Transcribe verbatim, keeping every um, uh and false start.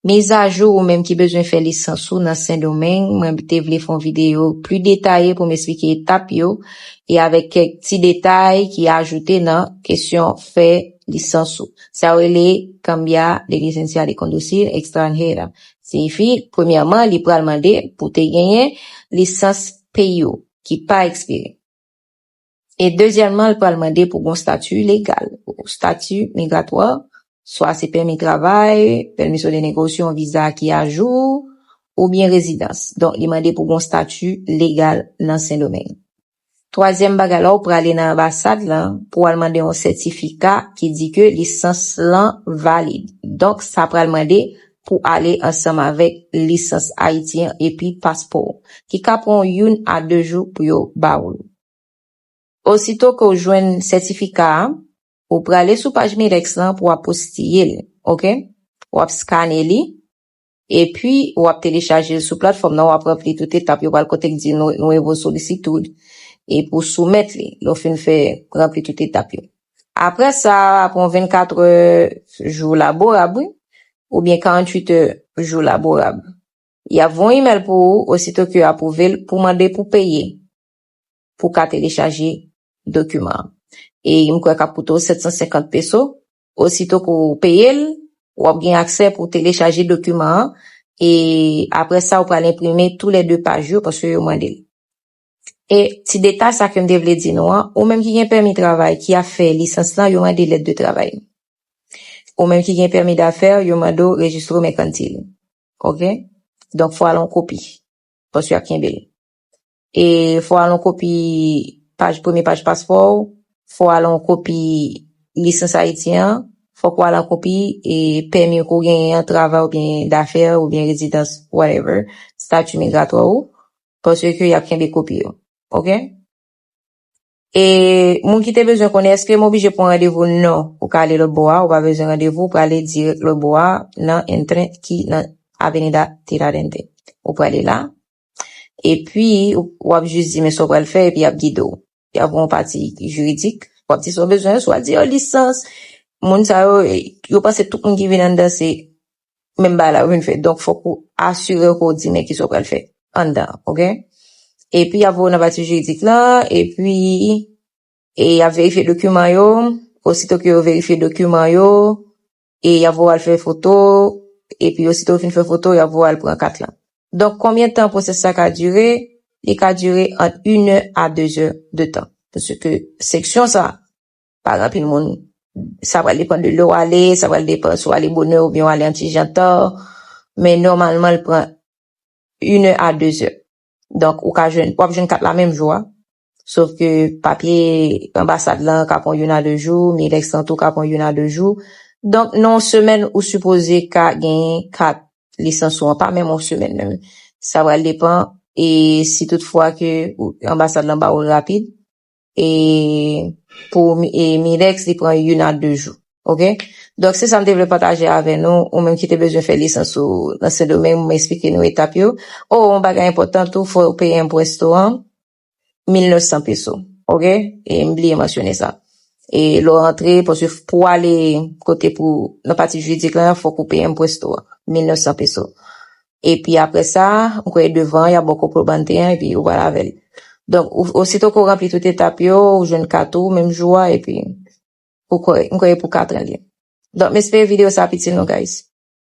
Mizajou, ou menm ki bezwen fè lisans ou nan Sendomeng, mwen te vle fè yon videyo pli detaye pou m esplike etap yo, e avèk kèk ti detay ki ajoute nan kesyon fè lisans ou. Sa yo rele Cambia de Licencia de Conducir Extranjera. Siyifi, premyèman, li pral mande pou te genyen lisans peyi w ki pa ekspire. E dezyèmman, li pral mande pou gon stati legal, stati migratwa, swa se pèmi travay, permiso de negosyon, viza ki ajou, oubyen rezidans. Donk, li mande pou gon stati legal nan Sendomeng. Twazyèm bagay la, ou prale nan anbasad lan pou al mande yon sètifika ki di ke lisans lan valid. Donk, sa pral mande pou ale ansanm avèk lisans ayiti an epi paspò w, ki ka pran youn a de jou pou yo ba ou l. Osito ke w jwenn sètifika a, ou prale sou paj Milex lan pou w apostiye l, oke? W ap skane li, epi w ap telechaje l sou platfòm nan, w ap ranpli tout etap yo, pral kote k di nou, nouvo solicitud, epi w soumèt li, lè w fin fè ranpli tout etap yo. Apre sa, apre yon vennkat è jou laborab, wi, oubyen karanntuit è jou laborab, y ap voye yon imèl pou ou, osito ke yo apwouve l, pou mande pou peye, pou ka telechaje dokiman an. E m kwè k ap koute w sèt san senkant peso, osito ke w peye l, w ap gen aksè pou telechaje dokiman an, e apre sa, ou pral enprime tou lè de paj yo, paske yo mande l. E ti detay sa ke m te vle di nou an, ou menm ki gen pèmi travay, ki ap fè lisans lan, yo mande lèt de travay. Ou menm ki gen pèmi dafè, yo mande w rejistre w mèkantil. Oke? Donk, fò w al yon kopi, paske y ap kenbe l. E fò w al yon kopi paj, premye paj paspò w, fò w al yon kopi lisans ayiti an, fòk w al yon kopi e pèmi ke w genyen an, travay oubyen dafè, oubyen rezidans, whatever, stati migratwa ou, paske y ap kenbe kopi yo. Oke? E moun ki te bezwen konnen, èske m oblije pran randevou? Non. Ou ka ale lòtbò a, ou pa bezwen randevou, ou prale dirèk lòtbò a, nan Entrant ki nan Avenida Tiradentes. Ou prale la, epi w ap jis di men sa w pral fè, epi y ap gide w. Y ap yon pati jiridik, w ap di sa w bezwen, swa di yo lisans. Moun sa yo, yo panse tout moun ki vin anndan se menm bagay la yo vin fè. Donk, fòk ou asire w ke w di men kisa w pral fè anndan, oke? Epi, y ap voye w nan pati jiridik lan, epi, e y ap verifye dokiman yo, osito ke yo verifye dokiman yo, e y ap voye w al fè foto, epi osito yo fin fè foto, y ap voye w al pran kat lan. Donk, konbyen tan pwosès sa ka dire? Li ka dire ant inè a dezè de tan. Paske seksyon sa, pa gen anpil moun. Sa pral depann de lè w ale, sa pral depann si w ale bonè oubyen w ale yon ti jan ta. Men nòmalman, l pran inè a dezè. Donk, ou ka jwenn, w ap jwenn kat la menm jou a. Sof ke papye anbasad lan ka pran youn a de jou, Milex lan tou ka pran youn a de jou. Donk, nan yon semèn, ou sipoze ka genyen kat lisans ou an, pa menm yon semèn menm. Sa pral depann, e si tout fwa ke ou, anbasad lan ba ou l rapid, e pou mi- e Milex, li pran youn a de jou. Oke? Donk, se sa m te vle pataje avè nou, ou menm ki te bezwen fè lisans ou nan Sendomeng, m esplike nou etap yo. O, yon bagay enpòtan tou, fò w peye enpwesto an, mil nèf san peso. Oke? E m bliye mansyone sa. E lè w rantre, paske pou w ale kote pou, nan pati jiridik lan, fòk ou peye enpwesto an, mil nèf san peso. Epi apre sa, m kwè devan, y ap ba w konpwobante an, epi ou pral avè l. Donk, ou- osito ke w ranpli tout etap yo, ou jwenn kat ou menm jou a, epi ou kwè, m kwè pou kat lan li. Donk, m espere videyo sa ap itil nou, guys.